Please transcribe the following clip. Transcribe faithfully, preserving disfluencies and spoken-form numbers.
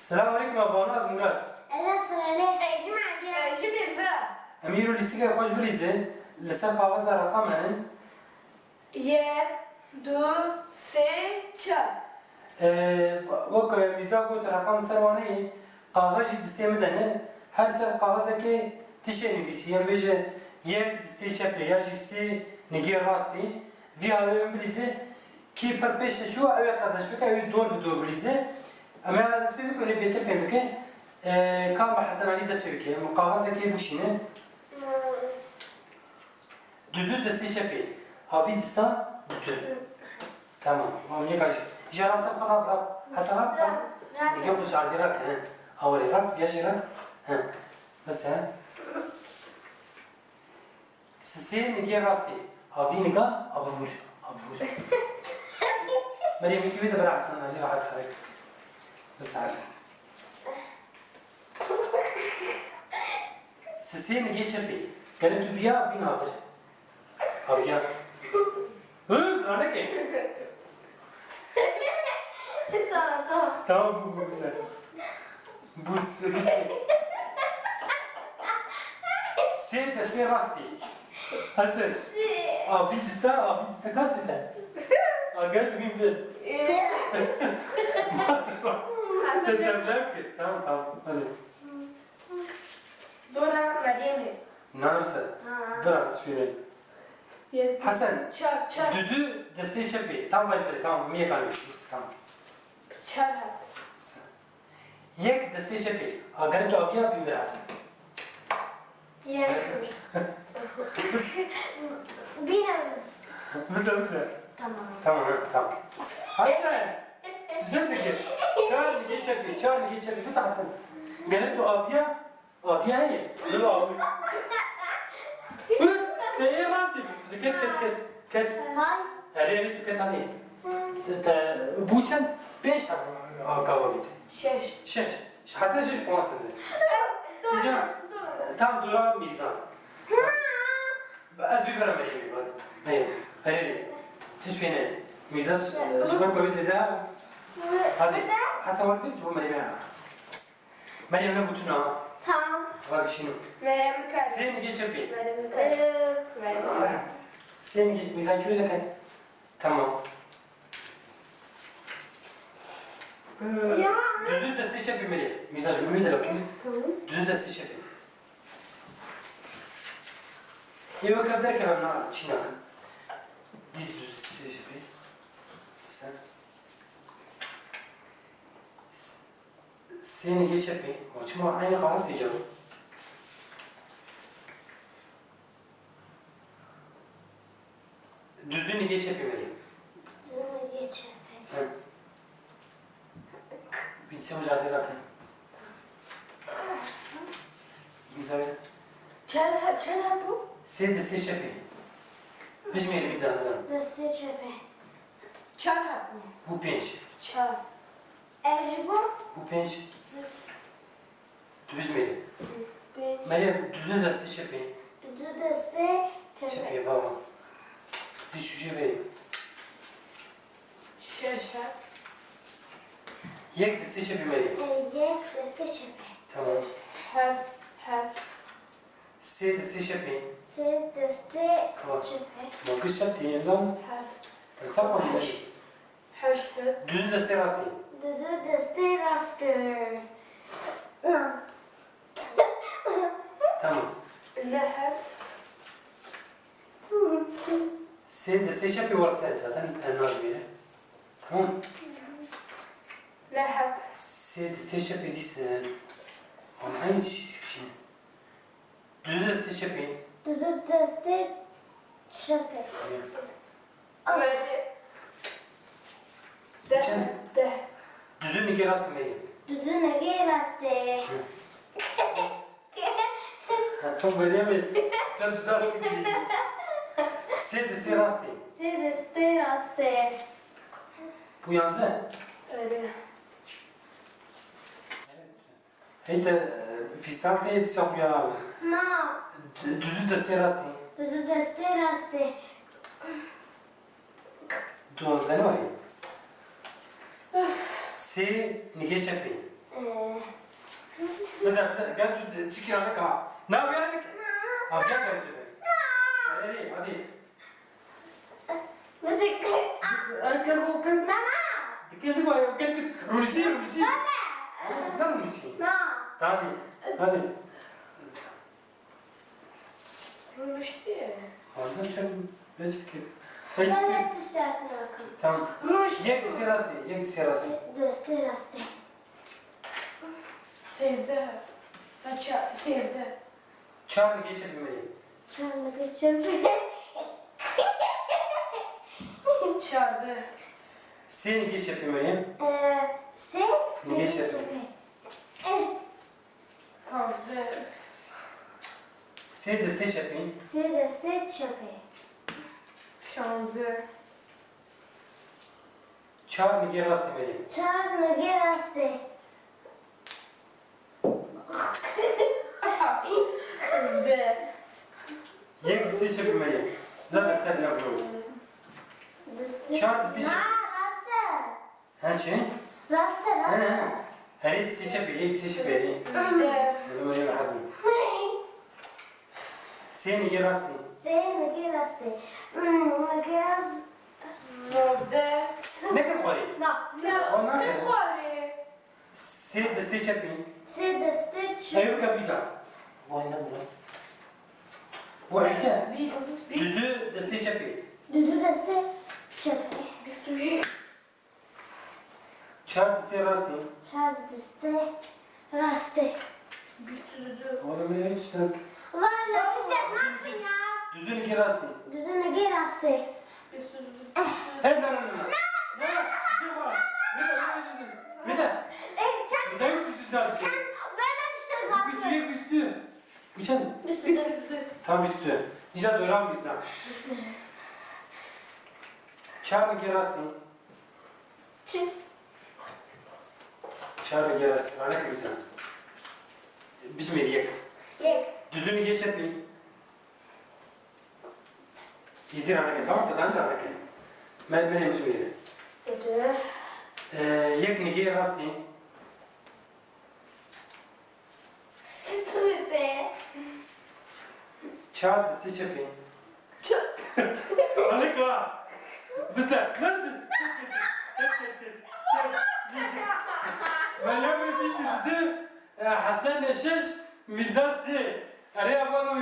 Selam aleyküm, Abana ez Murat. Ela Sirele. Ejim Aliye. Ejim Mirza. Em îro lîstikek xweş bilîzin. Li ser kaxeza reqam henin. Yek, du, sê, çar. Ee, wek Mirza got, reqam li ser wan heye. Kaxez jî distê min de ne. Her ser kaxezekê tiştê nivîsî. Em bêje yek distê çepê ya jî sê nigê rastî. Vî hawê em bilîzin. Kî pir pêş de çû, ew ê qezenç bike, ew ê dor bi dor bilîze. Em ê ara dest pê bike, hûn ê bêtir fêm bikin. Ee, ka me Hesen Alî dest pê bike. Em kaxezekê bikişîne. Dudu destê çepê. Havî dista dudu. Tamam. Tamam, yeka jî. Jara Hesen, bira, bira. Hesen, bira. Bira, bira. Nigê xwe jardî rak, he. Awerê rak, biya jî rak. He. Mesela. Sisê nigê rastî. Havî niga, abivûr. Abivûr. Meryem, yekî wê de bira Hesen Alî rahat herek. Bes Hesen. Sisê nigê çepê. Gelê tu biya bîn havir. Haviya. Hı, raneke. Tamam, tamam. Tamam, bu, bu, bu sen. Bu, bu sen. Sê destê rastî. Hesen. Avî dista, avî dista ka sê te? Agir tu bin bin. Te tevlem kir. Tamam, tamam. Hadi. Dora Meryemê. Namse. Ha. Bira, şöyle. Yek. Hesen. Çar, çar. Dudu destê çepê. Tam vay bire, tamam. Miye kalmış. Tamam. Çar hat. Yek destê çepê. Agirê tu aviya bî bira Hesen. Yek. Bîne. Bize, bize. Tamam. Tamam, ha, tamam. Hesen. Güzel fikir. Çar nigê çepê, çar nigê çepê. Bize Hesen. Gelê tu aviya, aviya heye. Bila avi. Hı? Te yê rastî. Ket, ket, ket. Ket. Hay. Erê, erê tu ket anî. Te, te, bu çend? Pênc tane gava bît. Şeş. Şeş. Hesen şeş puan sende. Doğru, Rica. Doğru. Tam dora Mîzan. Ez bir bera Meryemê, hadi. Meryem, Herêrê. Tiş pê ne? Mîzan, e, ji ber ku wî zêde. Hadi. Hesen, wek ji bo Meryemê. Meryem, ne bû tu na? Tamam. Hadi şunu. Meryem, bikar. Sê nigê çepê. Meryem, bikar. Ee, Meryem. Sê nigê, Mîzan kilo de kay. Tamam. Ya. Dudu destê çepê Meryem. Mîzan ji min de bakayım. Tamam. Dudu destê çepê. Ê weke derkeve na çînak. Dîs dudu destê çepê. Sen. Sê nigê çepê. Ma çima eynî qaxez tê cevab? Dudu nigê çepê Meryem. Dudu nigê çepê. He. Bilse hoca hadi rakın. Güzel. Çend, çend hat bû? Sê destê çepê. Bijmêre Mîzan, Mîzan. Destê çepê. Çar hat bû. Bu pênc. Çar. Ev jî bû? Bu pênc. Tu bijmêre. Pênc. Meryem, dudu destê çepê. Dudu destê çepê. Çepê, baba. Dî şûşê verê. Şeş hat. Yek destê çepê Meryem. E, yek destê çepê. Tamam. Heft, heft. Sê destê çepê. Sê destê çepê. Tamam. Ma kişt çep tê, Mîzan? Heft. Hesap mı? Heşt. Heşt hat. Dudu destê rastê. Dudu destê rastê. Na. Tamam. Neh hat. Sê destê çepê war ser zaten, e, najmêre. Tamam. Neh hat. Sê destê çepê dîse. Ama aynı şey sikişin. Dudu destê çepê. Dudu destê çepê. Were. Deh, çend? Deh. Dudu nigê rastê Meryem. Dudu nigê rastê. Hı. Ha, tam Meryemê. Sen dest dikî. Sê destê rastê. Sê destê rastê. Bu yazı. Öyle. Hey te, e, fîstan te dîsa xuya. Na. D-, dudu destê rastê. Dudu destê rastê. Duwazdeh ne warî? Sê nigê çepê. Bize, bize, gel tu çikî ra neka. Na, gel neke. Ha, gel, gel, gel. Erê, hadi. Bize, erken o, erken. Mama. Dikkat et, bak, erken. Rûnişî, rûnişî. Baba. Ne rûnişî? Na. Hadi, hadi. Rûniştî. Hazir çend beş kir. Beş kir. Tamam. Rûniştî. Yek destê rastê, yek destê rastê. Destê rastê. Sêzdeh. Ha, ça-, sêzdeh. Çar nigê çepî me yê. Çar nigê çepî. Çardeh. Sê nigê çepî me yê. Ee, sê nigê çepî. Pazdeh. Sê destê çepî. Sê destê çepî. Şazdeh. Çar nigê rastê me yê. Çar nigê rastê. Hevdeh. Yek destê çepî me yê. Zaten ser ne bro. Destê. Çar destê çepî. Ha, rast e. He çi? Rast e, rast e. He, he. Herê destê çepî, yek destê çepî. Hevdeh. Öyle öyle rahat mı? Sê nigê rastê. Sê nigê rastê. Hmm, nigê rast. Navde. Ne kadar kolay? Na. Ne? O ne kadar? Kolay. Sê destê çepî. Sê destê çepî. Ew ka bîza. Vay ne bu lan? Bu işte. Bîst. Bîst. Düzü destê çepî. Düzü destê çepî. Bîst û yek. Çar destê rastê. Çar destê rastê. Bîst û du. Oğlum, ne hiç sen. Valla, işte ne yapayım ya? Düzü nigê rastê. Düzü nigê rastê. Bîst û du. Hey, ne, ne, ne, ne? Ne? Ne? Düzü var. Ne de, ne de, ne de? Ne de? E, çar. Bize yok düzü rastê. Çar. Bîst û yek, bîst û. Bu çend? Bîst û du. Tam bîst û du. Îca döran bîza. Çar nigê rastê. Çi? Çar nigê rastê. Rane ki bîza. Bijmêr yek. Yek. Düdü nigê çepî. Yedi rane ki. Tamam, te dan rane ki. Me, me ne bijmêr. Yedi. Ee, yek nigê rastê. Sê. Çar destê çepî. Çar. Alika. Bize. Nerede? Meryem bîst û du, e, Hesen şeş, Mîrza sê. Erê, avan o.